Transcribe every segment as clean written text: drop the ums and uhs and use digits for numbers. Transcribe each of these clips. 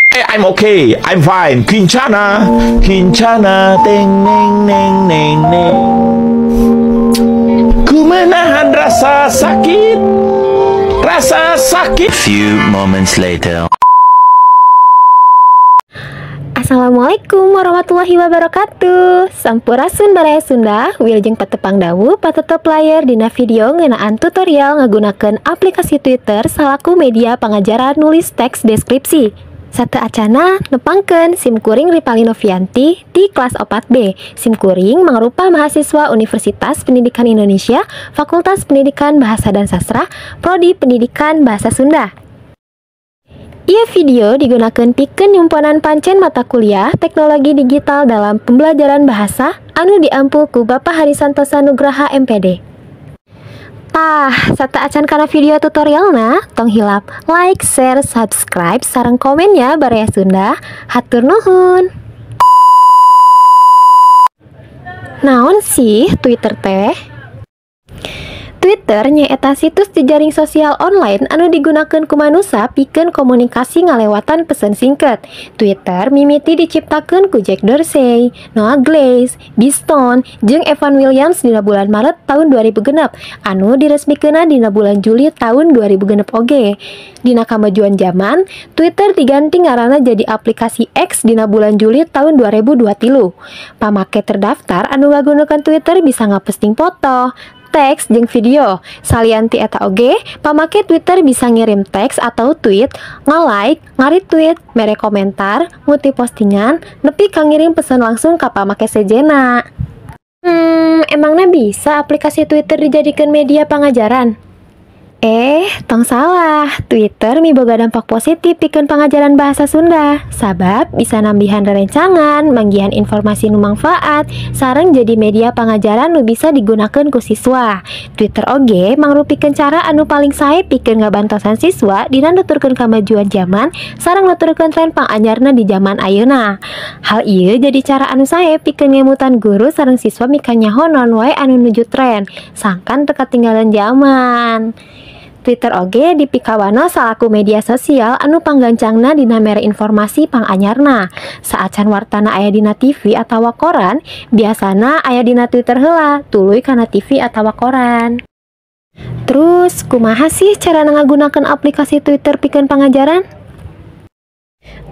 I'm okay, I'm fine. Kincana, kincana, teng neng neng neng neng. Ku menahan rasa sakit. Few moments later. Assalamualaikum warahmatullahi wabarakatuh. Sampurasun baraya Sunda, wilujeng patepang dawuh patetep layar dina video ngeunaan tutorial ngagunakeun aplikasi Twitter salaku media pangajaran nulis teks deskripsi. Sateuacana nepangkeun sim kuring Ripali Novianti di kelas 4B. Sim kuring mangrupa mahasiswa Universitas Pendidikan Indonesia, Fakultas Pendidikan Bahasa dan Sastra, Prodi Pendidikan Bahasa Sunda. Ieu video digunakan pikeun nyumponan pancen mata kuliah Teknologi Digital dalam Pembelajaran Bahasa anu diampu ku Bapak Hari Santosa Nugraha MPD. Tah, sateuacan kana video tutorialna, tong hilap like, share, subscribe, sareng komennya baraya Sunda. Hatur nuhun. Naon sih Twitter teh? Twitter nyaeta situs jejaring sosial online anu digunakeun ku manusa pikeun komunikasi ngalewatan pesan singkat. Twitter mimiti diciptakeun ku Jack Dorsey, Noah Glass, Biz Stone, jeung Evan Williams dina bulan Maret tahun 2006 anu diresmikeunna dina bulan Juli tahun 2006 oge. Dina kamajuan zaman, Twitter diganti ngaranna jadi aplikasi X dina bulan Juli tahun 2023. Pamake terdaftar anu ngagunakeun Twitter bisa ngaposting foto, teks jeung video. Salian ti eta oge, pamake Twitter bisa ngirim teks atau tweet, nge-like, nge-retweet, mere komentar, ngutip postingan, nepi ka ngirim pesan langsung ka pamake sejenna. Emangnya bisa aplikasi Twitter dijadikan media pangajaran? Tong salah, Twitter miboga dampak positif pikeun pangajaran bahasa Sunda. Sabab bisa nambihan rerencangan, manggihan informasi nu mangfaat, sareng jadi media pangajaran nu bisa digunakeun ku siswa. Twitter oge mangrupikeun cara anu paling sae pikeun ngabantosan siswa dina nuturkeun kamajuan zaman sareng nuturkeun tren panganyarna di zaman ayeuna. Hal ieu jadi cara anu sae pikeun ngemutan guru sareng siswa mikanyaho naon wae anu nuju tren, sangkan teu katinggalan zaman. Twitter oge dipikawano salaku media sosial anu panggancangna dina mere informasi panganyarna. Saacan wartana aya dina TV atawa koran, biasana aya dina Twitter heula, tuluy kana TV atawa koran. Terus, kumaha sih cara ngagunakeun aplikasi Twitter pikeun pangajaran?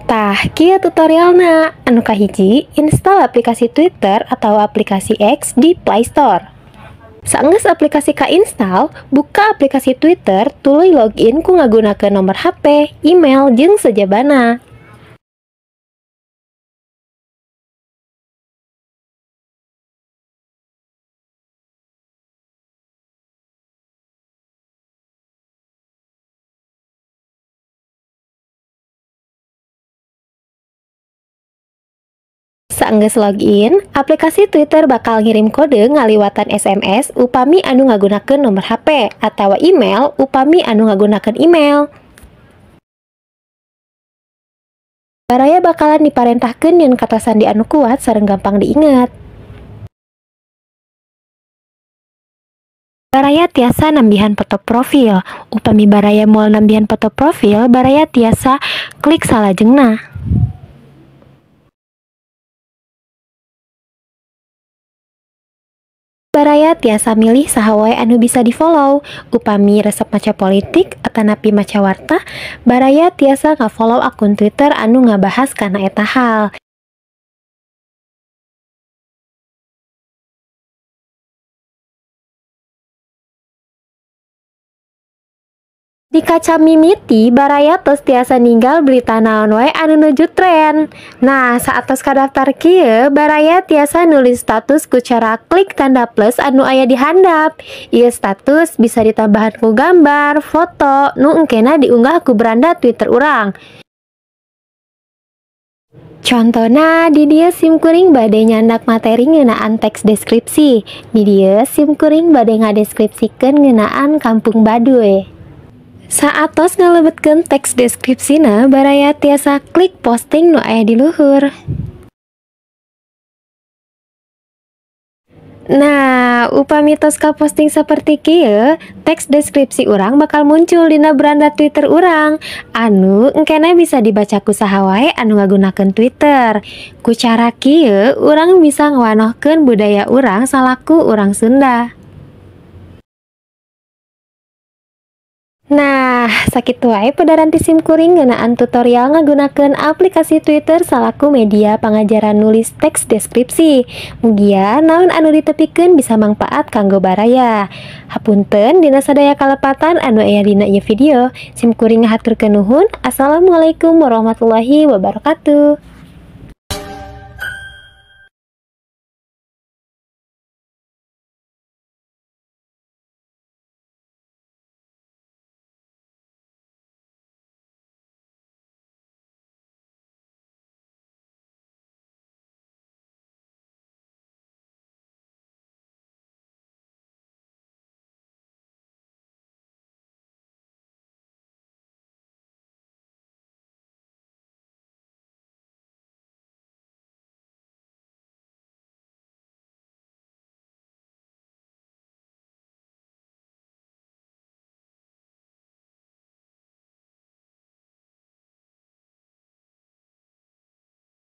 Tah, kieu tutorialna. Anu kahiji, install aplikasi Twitter atau aplikasi X di Play Store. Saenggeus aplikasi ka-install, buka aplikasi Twitter, tuluy login ku ngagunakeun nomor HP, email, jeung sejabana. Saenggeus login, aplikasi Twitter bakal ngirim kode ngaliwatan SMS upami anu ngagunakeun nomor HP atawa email upami anu ngagunakeun email. Baraya bakalan diparentahkeun nyeun kata sandi anu kuat sareng gampang diingat. Baraya tiasa nambihan foto profil. Upami baraya moal nambihan foto profil, baraya tiasa klik salajengna. Baraya tiasa milih saha wae anu bisa di-follow. Upami resep maca politik atanapi maca warta, baraya tiasa nga-follow akun Twitter anu ngabahas kana eta hal. Di kaca mimiti, baraya tos tiasa ninggal berita naon wae anu nuju tren. Nah, saat tos kadaftar kieu, baraya tiasa nulis status ku cara klik tanda plus anu aya di handap. Ieu status bisa ditambahan ku gambar, foto, nu engkena diunggah ku beranda Twitter urang. Contona di dieu sim kuring bade nyandak materi ngeunaan teks deskripsi. Di dieu sim kuring bade ngadeskripsikeun ngeunaan Kampung Baduy. Saatos ngalebetkeun teks deskripsina, baraya tiasa klik posting nu aya di luhur. Nah, upami tos kaposting saperti kieu, teks deskripsi urang bakal muncul dina beranda Twitter urang anu engkena bisa dibaca ku saha wae anu ngagunakeun Twitter. Ku cara kieu urang bisa ngawanohkeun budaya urang salaku urang Sunda. Nah, sakitu wae pedaran ti simkuring ngeunaan tutorial ngagunakeun aplikasi Twitter salaku media pangajaran nulis teks deskripsi. Mugia naon anu ditepikeun bisa mangpaat kanggo baraya. Hapunten dina sadaya kalepatan anu aya dina ieu video. Simkuring ngahaturkeun nuhun. Assalamualaikum warahmatullahi wabarakatuh.